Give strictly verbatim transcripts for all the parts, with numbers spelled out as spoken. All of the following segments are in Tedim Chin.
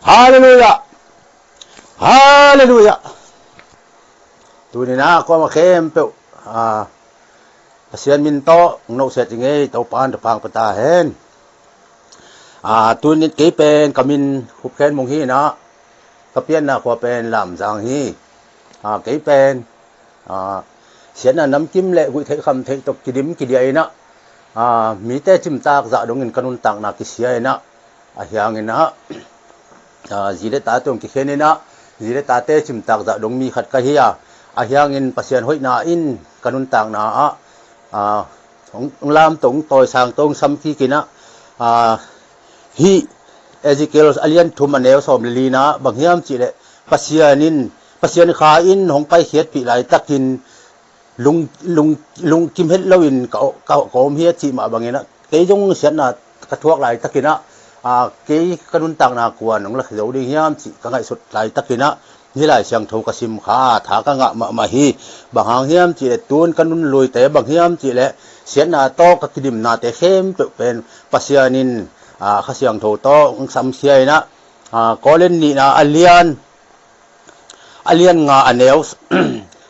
Halleluiah. Halleluiah. Tuni-in ah kuamah khempeuh, ah, Pasian min tawh hong nohsiat i ngei Topa in thupha pia ta hen. Ah, tuni-in kei pen ka min Khup Khen Mung hi-in ah, ka pianna khua pen Lamzang hi. Ah, kei pen, ah, siatna namkim le guihtheih khamtheih tawh kidim kidiah in ah, ah, mite cimtak zah dongin ka nuntakna kisia in ah, ahi hangin ah, ah, zi le tate hong kikhen in ah, zi le tate cimtak zah dong mi khat ka hi a, ahi hangin Pasian hoihna in ka nuntakna ah, ah, hong, hong lamto, hong tawisangto, hong samkik in ah, ah, hih Ezekiel a lian thum a neu sawm le li-na bang hiam cih leh Pasian in, Pasian Kha in hong paikhiatpih laitakin lung, lung, lungkim het loin ka, ka, ka om hi a cih mah bangin ah, kei zong siatna ka thuak laitakin ah, ah, kei ka nuntakna kua'n hong la zo ding hiam cih ka ngaihsut laitakin ah, hih Lai Siangtho ka sim kha a tha ka ngah mahmah hi. Bang hang hiam cih leh tun ka nunluite, bang hiam cih leh siatna tawh ka kidimnate khempeuh pen Pasian in, ah, Kha Siangtho tawh hong samkhia in ah, ah, Korin nihna a lian, a lian nga a neu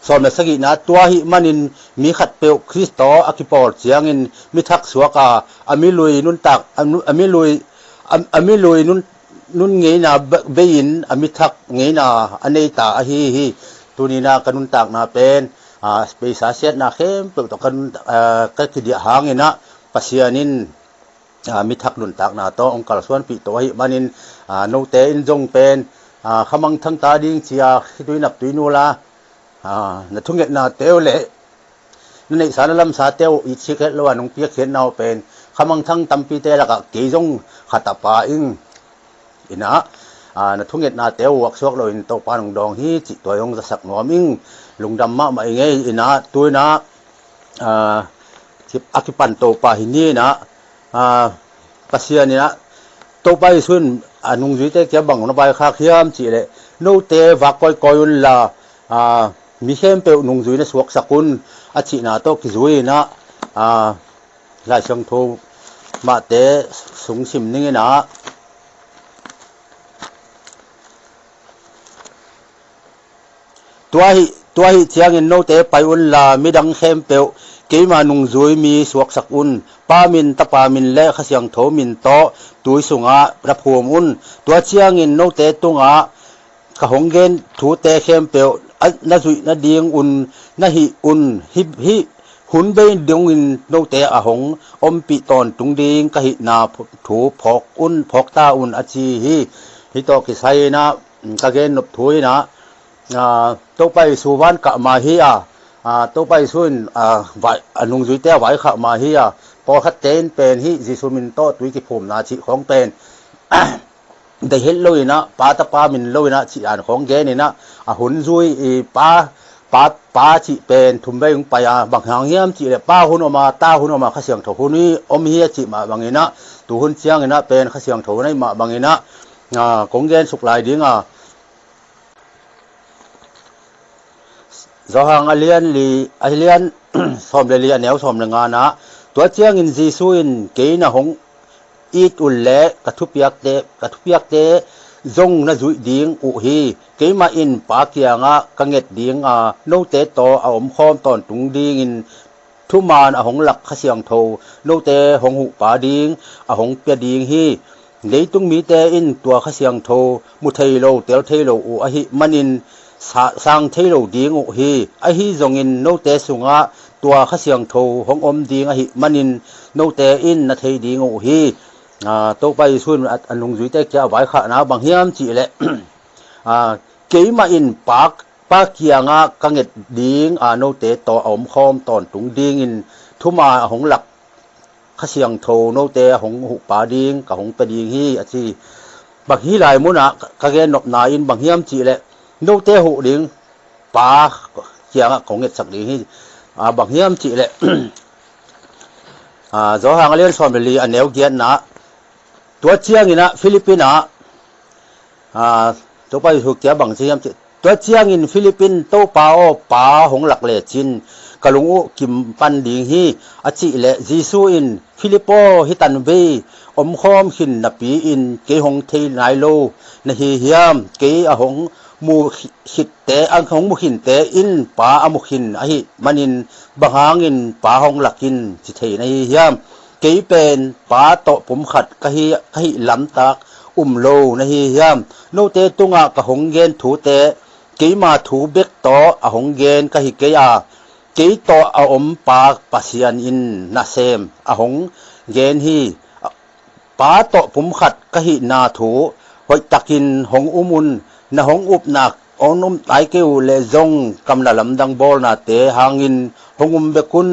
sawm le sagihna, tua ahih manin mi khatpeuh Khrist tawh a kipawl ciangin mi thak suak a, a milui nuntak, a nu-, a milui, a, a milui nun, nun ngeina be-, bei-in a mi thak ngeina a nei ta ahi hi. Tuni-in ah ka nuntakna pen, ah, beisa siatna khempeuh tawh ka nun, ah, ka kidiah hangin ah Pasian in, ah, mi thak nuntakna tawh hong kalsuanpih to ahih manin, ah, note in zong pen, ah, khamangthang ta ding ci-a khitui naptui nula, ah, na thungetnate uh le na neihsa na lamsate uh it sik het lo a nong piakkhiatna uh pen khamangthang tampite lakah kei zong khat a pha ing. In ah, ah, na thungetnate uh vuaksuak loin Topa in hong dawng hi cih tua hong zasak nuam ing. Lungdam mahmah ing ei. In ah, tu-in ah, ah, a kipan Topa hi ni. In ah, ah, Pasian in ah, Topa Jesu in a nungzuite kiang bang na vaikhak hiam cih leh, note vak kawikawi unla, ah, mi khempeuh nungzui na suaksak un, a cihna tawh kizui in ah, ah, Lai Siangtho Mate sung sim ning. In ah, tua ahih, tua ahih ciangin note pai unla midang khempeuh keima nungzui mi suaksak un. Pa min, Tapa min le Kha Siangtho min tawh tui sungah na phum un. Tua ciangin note tungah ka hong gen thute khempeuh a, na zuih nadingun na hih un. Hih, hih hun bei dongin note a hong ompih tawntung ding ka hihna thu phawk un, phawk ta un, a ci hi. Hih tawh kisai in ah, ka gen nop thu in ah, ah, Topa Jesu van kah ma hi a, ah, Topa Jesu in, ah, vai, a nungzuite a vaikhak ma hi a, pawlkhatte in pen hih Jesu min tawh tui kiphumna cih khawng pen deih het lo in ah, Pa, Tapa min lo in ah cih dan khawng gen in ah, a hun zui i Pa, Pa, Pa cih pen thum vei hong pai a, bang hang hiam cih leh Pa hun om a, Ta hun om a, Kha Siangtho hun hi om hi a cih mah bangin ah, tu hun ciangin ah pen Kha Siangtho hun ahih mah bangin ah, ah, kong gen suk lai ding a. Johan a lian li, a lian sawm le li a neu sawm le nga-na, tua ciangin Jesu in, kei na hong it uh leh ka thupiakte, ka thupiakte zong na zuih ding uh hi. Keimah in Pa kiangah ka nget ding a, note tawh a omkhawm tawntung dingin thuman a hong lak Kha Siangtho note hong huhpa ding a hong pia ding hi. Leitung mite in tua Kha Siangtho mu thei lo, tel thei lo uh ahih manin sa-, sang thei lo ding uh hi. Ahi zongin note sungah tua Kha Siangtho hong om ding ahih manin note in na thei ding uh hi. Ah, Topa Jesu in a, a nungzuite kiang a vaikhakna bang hiam cih leh, ah, keimah in Pa, Pa kiangah ka nget ding a, note tawh a omkhawm tawntung dingin thuman a hong lak Kha Siangtho note a hong huhpa ding, ka hong pia ding hi, a ci. Bang hih lai munah ka, ka gen nopna in bang hiam cih leh, note huh ding Pa kiangah kong ngetsak ding hi. Ah, bang hiam cih leh, ah, Johan a lian sawm le li a neu giatna, tua ciangin ah Philip in ah, ah, Topa Jesu kiang bang ci hiam cih, tua ciangin Philip in, Topa aw, Pa hong lak lecin ka lung uh kim pan ding hi, a cih leh, Jesu in, Philip aw, hih tanvei omkhawm khin napi-in kei hong thei nai lo na hi hiam? Kei a hong mu khitte, a hong mu khinte in Pa a mu khin ahih manin bang hangin Pa hong lak in ci thei na hi hiam? Kei pen Pa tawh pumkhat ka hi, ka hih lamtak um lo na hi hiam? Note tungah ka hong gen thute keima thu bek tawh a hong gen ka hi kei a, kei tawh a om Pa Pasian in nasem a hong gen hi. Pa tawh pumkhat ka hihna thu hoihtakin hong um un. Na hong upna hong um nai kei uh leh zong kamna lamdang bawlnate hangin hong um bek un.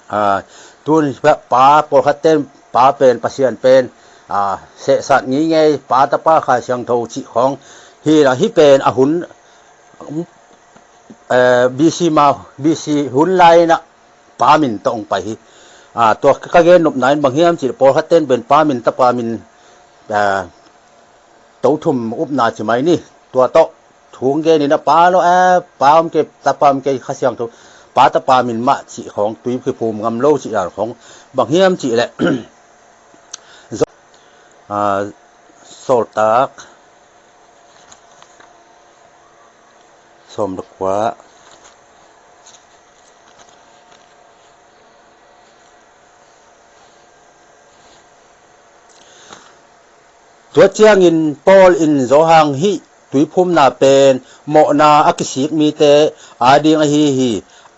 Aa, tun pa pawlkhatte in Pa pen, Pasian pen, aa, sehsat ngingei, Pa, Tapa, Kha Siangtho cih khawng hi a, hih pen a hun, eh, B C ma, B C hun lai-in ah Pa min tawh hong pai hi. Aa, tua ka gen nopna in bang hiam cih leh pawlkhatte in pen Pa min, Tapa min, aa, to thum upna ci mai ni. Tua tawh thu hong gen in ah Pa lo, eh, Pa om kei, Tapa om kei, Kha Siangtho, Pa Tapa min mah cih khawng, tui kiphum ngam lo cih dan khawng bang hiam cih leh, Zo-, aa, Sawltak sawm le kua. Tua ciangin Paul in Johan hih tuiphumna pen mawhna a kisik mite ading ahi hi.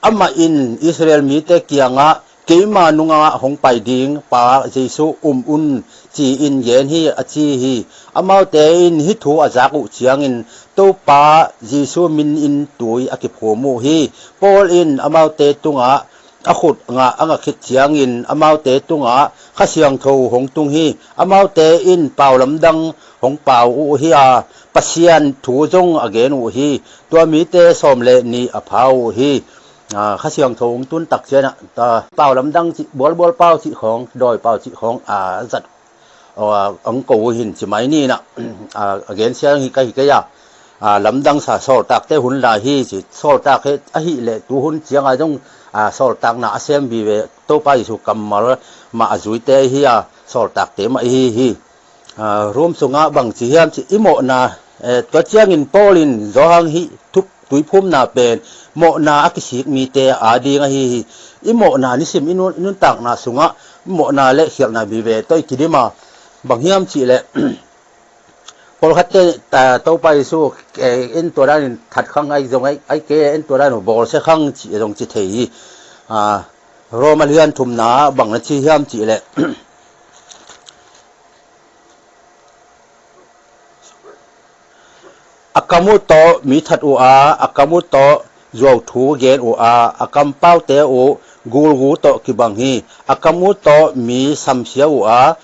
Amah in Israel mite kiangah, "Keima nungah hong pai ding Pa Jesu um un," ci-in gen hi, a ci hi. Amaute in hih thu a zak uh ciangin Topa Jesu minin tui a kiphum uh hi. Paul in amaute tungah a khut ngah a ngah khit ciangin amaute tungah Kha Siangtho hong tung hi. Amaute in pau lamdang hong pau uh hi a, Pasian thu zong a gen uh hi. Tua mite sawm le nih a pha uh hi. Aa, Kha Siangtho hong tun tak ciangin ah, aa, pau lamdang cih, bualbual pau cih khawng, dawi pau cih khawng, aa, zat, aa, hong ko uh hi ci mai ni in ah, aa, a gensia hi ka hi kei a. Aa, lamdangsa sawltakte hun lai hi ci, sawltak hi ahih leh tu hun ciangah zong, aa, sawltakna a sem vive, Topa Jesu kammal mah a zuite hi a, sawltakte mah ihi hi. Aa, Rom sungah bang ci hiam cih i mawhna, eh, tua ciangin Paul in Johan hih tuiphumna pen mawhna a kisik mite ading ahi hi. I mawhna nisim i nun, i nuntakna sungah i mawhna le khialhna vive tawh i kidim a, bang hiam cih leh pawlkhatte, ta, Topa Jesu, eh, en tua danin that khang ahi zong, ahi, ahi kei en tua danin bawlsia khang cih zong ci thei hi. Aa, Rom a lian thumna bang na ci hiam cih leh, a kam uh tawh mi that uh a, a kam uh tawh zuauthu gen uh a, a kampaute uh gulgu tawh kibang hi. A kam uh tawh mi samsia uh a,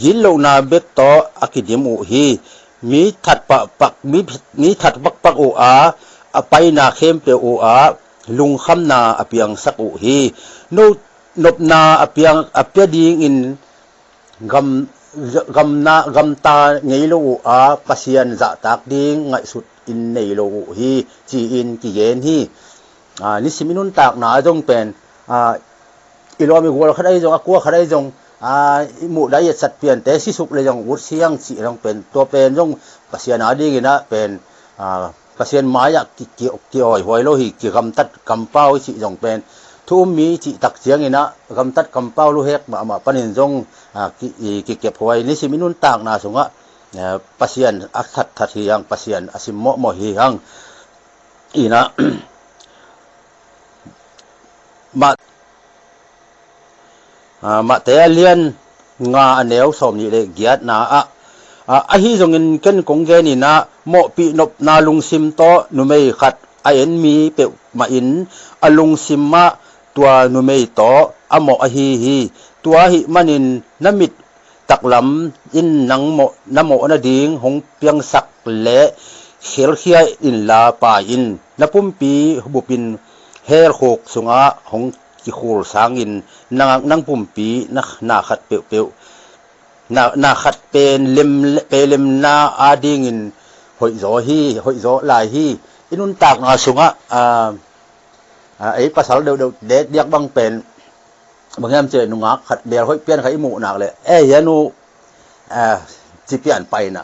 gitlohna bek tawh a kidim uh hi. Mi that pahpak, mi, mi that pakpak uh a, a paina khempeuh uh ah lungkhamna a piangsak uh hi. No, nopna a piang, a pia dingin gam, gamna, gamta ngei lo uh a, Pasian zahtak ding ngaihsut in nei lo uh hi, ci-in kigen hi. Aa, nisim i nuntakna a zong pen, aa, i lawm i gual khat ahi zong, a kua khat ahi zong, aa, i muhdah i etsat piante sisuk le zong ut siang cih zong pen, tua pen zong Pasian adingin ah pen, aa, Pasian mai-ah ki, ki, ki-awihuai lo hi, kigamtat kampau i cih zong pen thu um mi cih tak ciangin ah gamtat kampau luhek mahmah panin zong, aa, ki, i, kikephuai. Nisim i nuntakna sungah, aa, Pasian a thatthat hi hang, Pasian a sim mawhmawh hi hang. Ina, mah, aa, Mate a lian nga a neu sawm nih le giatna ah, aa, ahi zongin ken kong gen ina, mawhpih nopna lungsim tawh numei khat a en mi peuhmah in a lungsim ah tua numei tawh a mawh ahi hi. Tua ahih manin na mit taklam in nang mawh, na mawh nading hong piangsak le khelkhia inla pai in. Na pumpi bupin helkhuk sungah hong kikhul sangin nang, nang pumpi na, na khat peuhpeuh, na, na khat pen lem, pelemna adingin hoihzaw hi, hoihzaw lai hi. I nuntakna sungah, aa, aa, ei pasal deuhdeuh det diak bang pen, Bang hiam cih leh nungak khat bel hoih pian khat i muh nak leh, "Eh, hianu, eh," ci pian paina.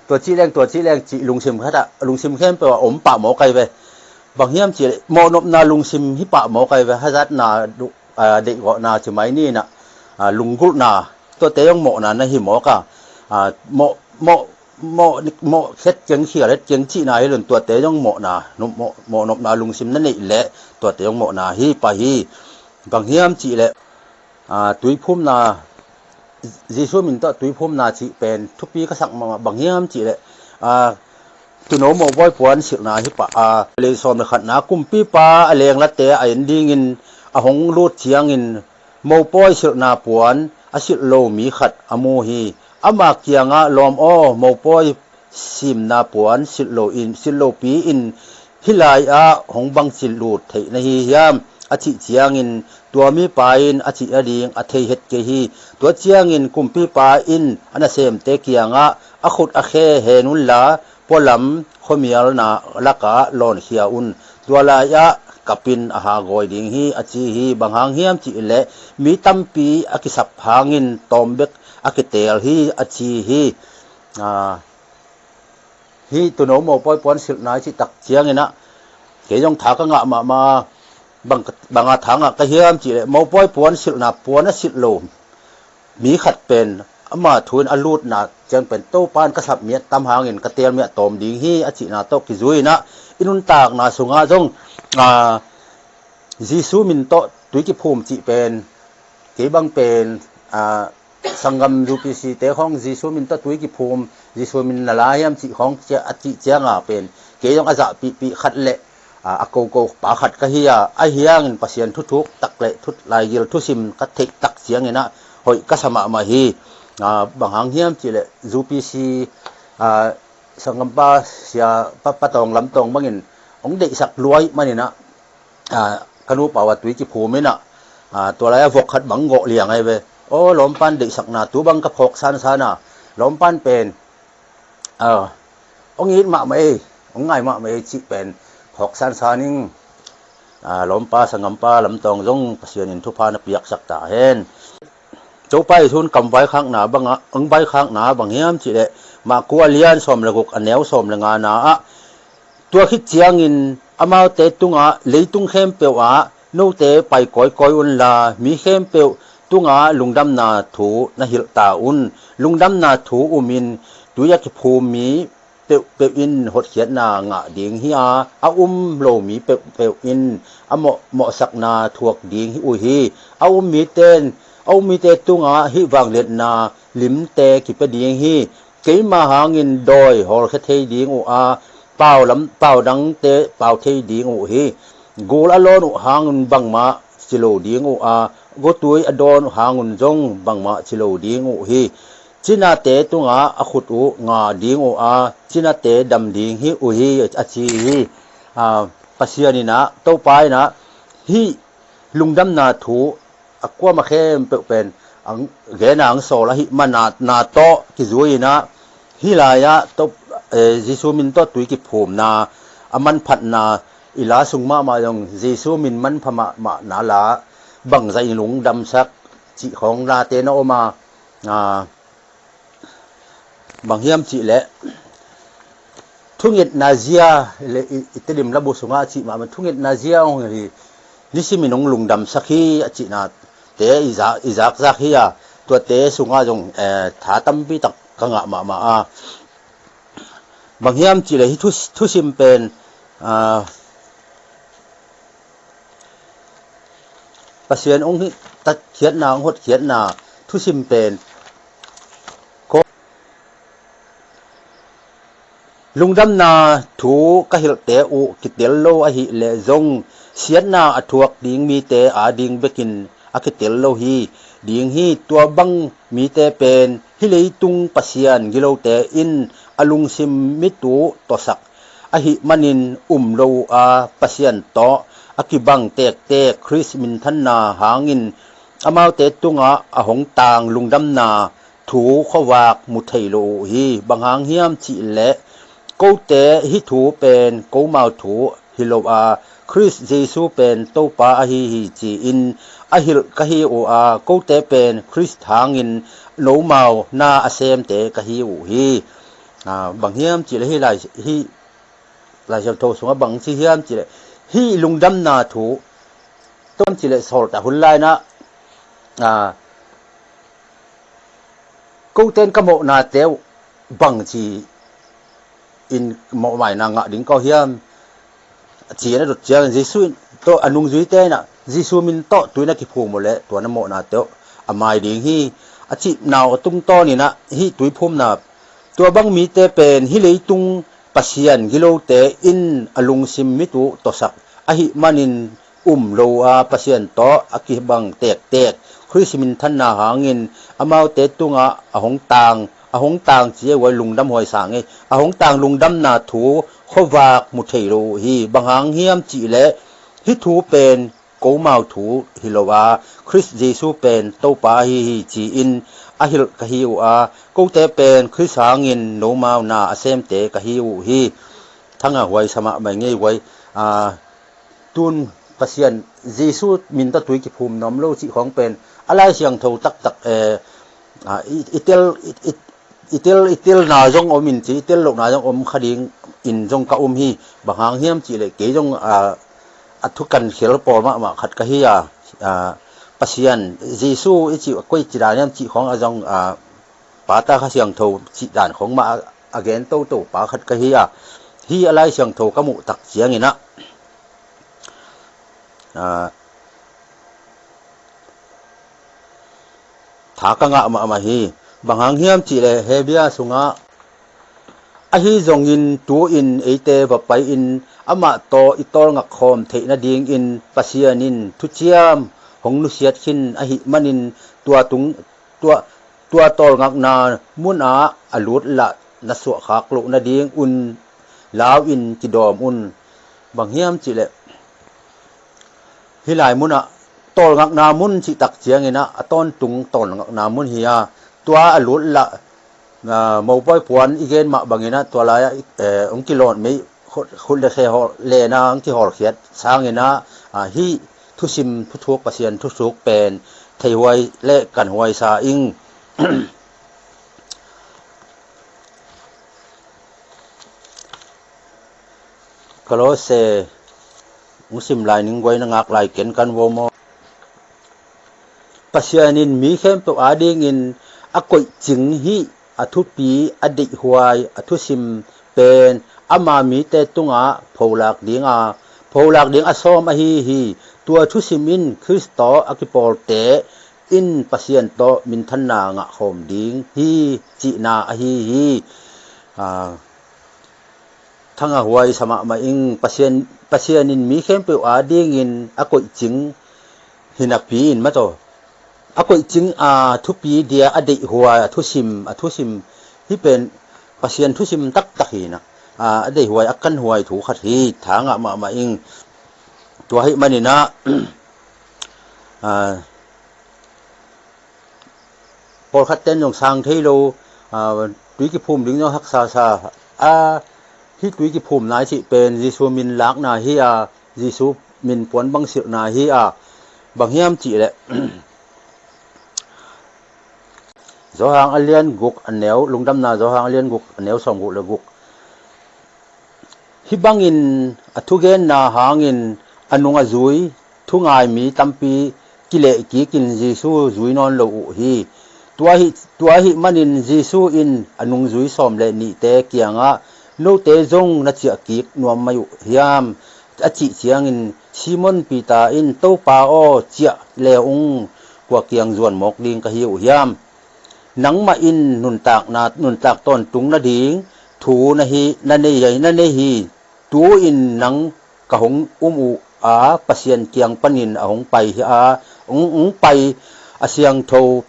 Tua cih leng, tua cih leng cih lungsim khat ah, lungsim khempeuh ah om pah mawk ahi ve. Bang hiam cih leh mawhnopna lungsim hi pah mawk ahi ve. Hazatna, ah, deihgawhna ci mai ni nah, ah, lunggulhna, tuate zong mawhna na hi mawk a. Ah, mawh, mawh, mawh, mawh het keng, khial het keng cihna hi lo in, tuate zong mawhna, mawh, mawhnopna lungsim na neih leh tuate zong mawhna hi pah hi. Bang hiam cih leh, ah, tuiphumna, Jesu min tawh tuiphumna cih pen thupi ka sak mahmah. Bang hiam cih leh, ah, Tuuno Mopawi puan silhna hi pah a, lei sawm le khatna, kumpipa a lenglate a en dingin a hong lut ciangin Mopawi silhna puan a silh lo mi khat a mu hi. Ama kiangah, "Lawm aw, Mopawi simna puan silh lo in, silh lopi in hih lai-ah hong bangci lut theih na hi hiam?" a cih ciangin, tua mipa in a cih nading a thei het kei hi. Tua ciangin kumpipa in a nasemte kiangah, "A khut a khe hen unla, pualam khuamialna lakah lawnkhia un. Tua lai-ah kapin a hagawi ding hi," a ci hi. Bang hang hiam cih leh mi tampi a kisap hangin tawm bek a kiteel hi, a ci hi. Ah, hih Tuuno Mopawi puan silhna i cih tak ciangin ah, kei zong tha ka ngah mahmah. Bang, banga tha ngah ka hiam cih leh, Mopawi puan silhna puan a silh lo mi khat pen ama thu in a lutna ciang pen Topa in ka sap mi a tam hangin ka teel mi a tawm ding hi, a cihna tawh kizui in ah, i nuntakna sungah zong, ah, Jesu min tawh tui kiphum cih pen, kei bang pen, ah, sanggam U P C te khawng Jesu min tawh tui kiphum, Jesu min na la hiam cih khawng cia-, a cih cianga pen, kei zong a zahpihpih khat le, ah, a koko pa khat ka hi a, ahi hangin Pasian thuthuk tak le thut laigil thusim ka theih tak ciangin ah hoih ka sa mahmah hi. Ah, bang hang hiam cih leh U P C, ah, sanggampa sia pa, Pa Tawng Lam Tawng bangin hong deihsak lua ahih manin ah, ah, ka nupa uh a tui kiphum in ah, ah, tua lai-ah vok khat bang gawh liang ahi ve. Aw, lawmpan deihsakna tu bang ka phawk sansan a, lawmpan pen, ah, hong it mahmah ei, hong ngai mahmah ei cih pen phawk sansan ing. Ah, lawmpa, sanggampa Lam Tawng zong Pasian in thupha na piaksak ta hen. Topa Jesu in kam vaikhakna bangah, ang vaikhakna bang hiam cih leh, Marku a lian sawm le guk, a neu sawm le ngana ah, "Tua khit ciangin amaute tungah, 'Leitung khempeuh ah note pai kawikawi unla, mi khempeuh tungah lungdamna thu na hilh ta un. Lungdamna thu umin tui a kiphum mi peuhpeuh in hotkhiatna ngah ding hi a, a um lo mi peuhpeuh in a mawh, mawhsakna thuak ding hi uh hi. A um mite in, a um mite tungah hih vangliatna limte kipia ding hi. Keima hangin dawi hawlkhia thei ding uh a, pau lam, pau dangte pau thei ding uh hi. Gul a lawn uh hangun bangmah ci lo ding uh a, gotui a dawn uh hangun zong bangmah ci lo ding uh hi. Cinate tungah a khut uh nga ding uh a, cinate dam ding hi uh hi,' a ci hi. Ah, Pasian in ah, Topa in ah, hih lungdamna thu a kuamah khempeuh pen ang, gen a ang sawl ahih manin ah, na tawh kizui in ah, hih lai-ah Top-, eh, Jesu min tawh tui kiphumna a manphatna i la sung mahmah zong, Jesu min manpha mahmahna la bangzah in lungdamsak cih khawng late na om a, ah, bang hiam cih leh, thungetna zia le i, i Tedim labu sungah a cih mahmah, thungetna zia hong hi, nisimin hong lungdamsak hi, a cihnate i za-, i zakzak hi a, tuate sungah zong, eh, tha tampi tak ka ngah mahmah a. Bang hiam cih leh hih thu-, thusim pen, ah, Pasian hong hih tatkhiatna, hong hotkhiatna thusim pen, ko-, lungdamna thu ka hilhte uh kitel lo ahih leh zong, siatna a thuak ding mite ading bekin a kitel lo hi ding hi. Tua bang mite pen hih leitung pasian gilote in a lungsim mit uh tawsak ahih manin um lo uh a, Pasian tawh a kibang tektek Khrist minthanna hangin amaute tungah a hong tang lungdamna thu khuavak mu thei lo uh hi. Bang hang hiam cih leh, kote hih thu pen komau thu hi lo a, Khrist Jesu pen Topa ahi hi ci-in a hilh ka hi uh a, kote pen Khrist hangin nomau na a semte ka hi uh hi. Bang hiam cihleh hih Lai Siangtho sungah bang ci hiam cihleh, hih lungdamna thu, tua cihleh sawltak hun lainah kote in ka mawhnate uh bangci in mawhmaina ngah ding ka uh hiam, ci-in a dot ciangin Jesu in tawh a nungzuite inah Jesu min tawh tui na kiphum uh leh tua na mawhnate uh a mai ding hi, a cihna uh a tungtawninah hih tuiphumna, tua bang mite pen hih leitung pasian gilote in a lungsim mit uh tawsak ahih manin um lo a, Pasian tawh a kibang tektek Khrist minthanna hangin amaute tungah a hong tang, a hong tang ci ei, huai lungdam huai sang ei, a hong tang lungdamna thu khuavak mu thei lo uh hi. Bang hang hiam cihleh hih thu pen komau thu hi lo a, Khrist Jesu pen Topa ahi hi ci-in a hilh ka hi uh a, kote pen Khrist hangin nomau na a semte ka hi uh hi. Thanga huai sa mahmah ngei huai. Tun Pasian Jesu min tawh tui kiphum nuam lo cih khawng pen a Lai Siangtho taktak, i tel, i tel, i telna zong om in ci, i tel lohna zong om kha ding in zong ka um hi. Bang hang hiam cihleh kei zong a thukan khel pawl mahmah khat ka hi a, Pasian Jesu i cih a koici dan hiam cih khawng a zong pata Kha Siangtho cih dan khawng mah a gen toto pa khat ka hi a, hi a Lai Siangtho ka muh tak cianginah tha ka ngah mahmah hi. Bang hang hiam cihleh Hebru sungah, ahi zongin tu-in eite va pai-in amah tawh i tawlngak khawm theih nadingin Pasian in thuciam hong nusiat khin ahih manin tua tung, tua, tua tawlngakna munah a lut lah na suahkhak loh nadingun lau-in kidawm un. Bang hiam cihleh hih lai munah tawlngakna mun cihtak cianginah a tawntung tawlngakna mun hi a, tua a lut lah mopawi puan i gen mah banginah tua lai-ah hong kilawt mei, khut le khe lena hong kihawlkhiat sanginah hih thusim thuthuk, Pasian thuthuk pen theihuai le kanhuai sa ing. Kolose hong sim lai ning guai na ngak lai ken kan vo maw? Pasian in mi khempeuh adingin a koihcing hih a thupi, a deihhuai a thusim pen ama mite tungah pholak dinga, pholak ding a sawm ahi hi. Tua thusim in Khrist tawh a kipawlte in Pasian tawh minthanna ngahkhawm ding hi cihna ahi hi. Thanga huai sa mahmah ing. Pasian, Pasian in mi khempeuh adingin a koihcing hi napi in mataw, a koihcing a thupi dia a deihhuai a thusim, a thusim hih pen Pasian thusim taktak hi na, a deihhuai a kanhuai thu khat hi. Tha ngah mahmah ing. Tua hih maninah pawlkhat ten zong sang thei lo, tui kiphum ding zong haksa sa a, hih tui kiphum nai cih pen Jesu min lakna hi a, Jesu min puan bang silhna hi a, bang hiam cihleh Johan a lian guk a neu, Lungdamna Johan a lian guk a neu sawm guk le guk. Hih bangin a thugenna hangin a nung a zui thungai mi tampi kilehkikin Jesu zui nawn lo uh hi. Tua hih, tua hih manin Jesu in a nungzui sawm le nihte kiangah, note zong na ciahkik nuam mai uh hiam? A cih ciangin Simon Peter in, Topa aw, ciah le ung, kua kiang zuan mawk ding ka hi uh hiam? Nangmah in nuntakna, nuntak tawntung nading thu na hi, na nei, na nei hi. Tu-in nang ka hong um uh a, Pasian kiang panin a hong pai hi a, hong, hong pai a siangtho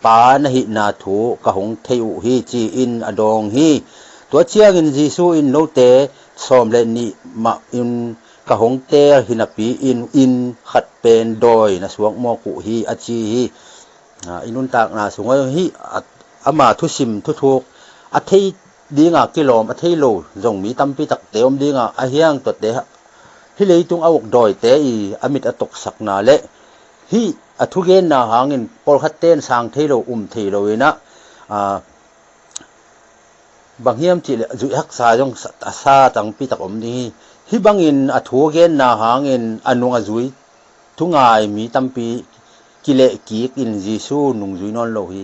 Pa na hihna thu ka hong thei uh hi, ci-in a dawng hi. Tua ciangin Jesu in, note sawm le nih mah in ka hong teel hi napi in, in khat pen dawi na suak mawk uh hi, a ci hi. I nuntakna sungah hih ama thusim thuthuk a thei dinga kilawm, a thei lo zong mi tampi takte om dinga, a hiang tuate hih leitung a uk dawite i a mit a toksakna le hih a thugenna hangin pawlkhatte in sang thei lo, um thei lo in ah, aa, bang hiam cihleh zuih haksa zong sa, a sa tampi tak om ding hi. Hih bangin a thu a genna hangin a nung a zui thungai mi tampi kilehkik in Jesu nungzui nawn lo hi.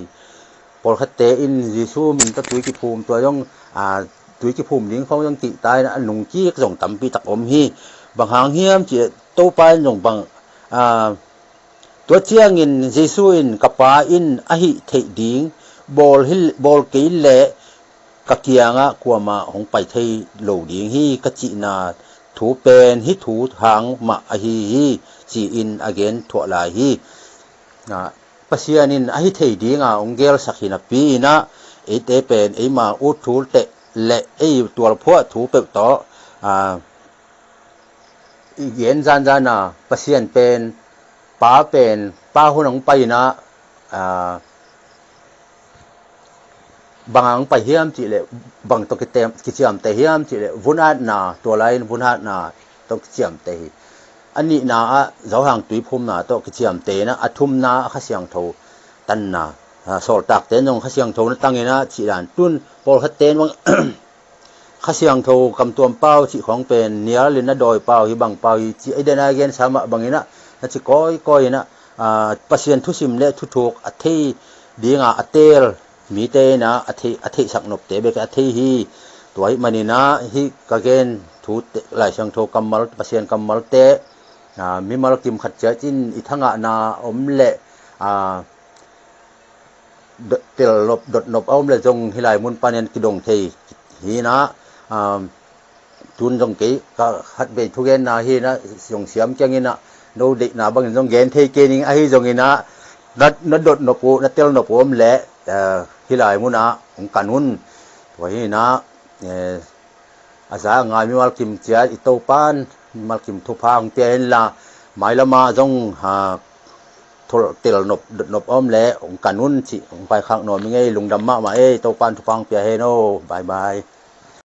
Pawlkhatte in Jesu min tawh tui kiphum, tua zong, aa, tui kiphum ding khawng zong kihta in a nungkik zong tampi tak om hi. Bang hang hiam cihleh Topa in zong bang, aa, tua ciangin Jesu in, "Ka Pa in a hih theih ding bawl hi, bawl kei leh ka kiangah kuamah hong pai thei lo ding hi," ka cihna thu pen hih thu hang mah ahi hi, ci-in a gen thuah lai hi. Aa, Pasian in a hih thei dinga hong gelsak hi napi in ah, eite pen eima ut thu teh le ei tualphuah thu peuh tawh, aa, i gen zanzan a, Pasian pen, Pa pen, Pa hun hong pai in ah, aa, bang hang pai hiam cihleh, bang tawh kitem, kiciamteh hiam cihleh, vun atna, tua lai-in vun atna tawh kiciamteh hi. A nihna ah Johan tuiphumna tawh kiciamteh in ah, a thumna ah Kha Siangtho tanna, aa, sawltakte in zong Kha Siangtho na tang in ah, cih dan tun pawlkhatte in bang Kha Siangtho kamtuam pau cih khawng pen nial in na dawi pau hi, bang pau hi, ci ei den a gensa mah bangin ah na ci kawikawi in ah, aa, Pasian thusim le thuthuk a thei dinga a teel mite in ah a thei, a theihsak nopte bek a thei hi. Tua ahih manin ah hih ka gen thu te, Lai Siangtho kammal, Pasian kammalte, aa, mimal kim khat ciat in i thangahna om le, aa, dot, tel nop, dot nop a om le zong hih lai mun panin kidong thei hi in ah, um, tun zong kei ka khatvei thugenna hi in ah, zong siam kiang in ah, no deihna bangin zong gen thei kei ning ahi zongin ah, na, na dot nop uh, na tel nop uh om le, uh, hih lai mun ah hong kan un. Tua hi in ah, eh, a za a ngai mimal kim ciat i Topan mimal kim thupha hong pia hen la, mailam ah zong, ha, thol tel nop, dot nop a om le hong kan un cih hong paikhak nuam ing ei. Lungdam mahmah ei, Topan thupha hong pia hen aw. Bye bye.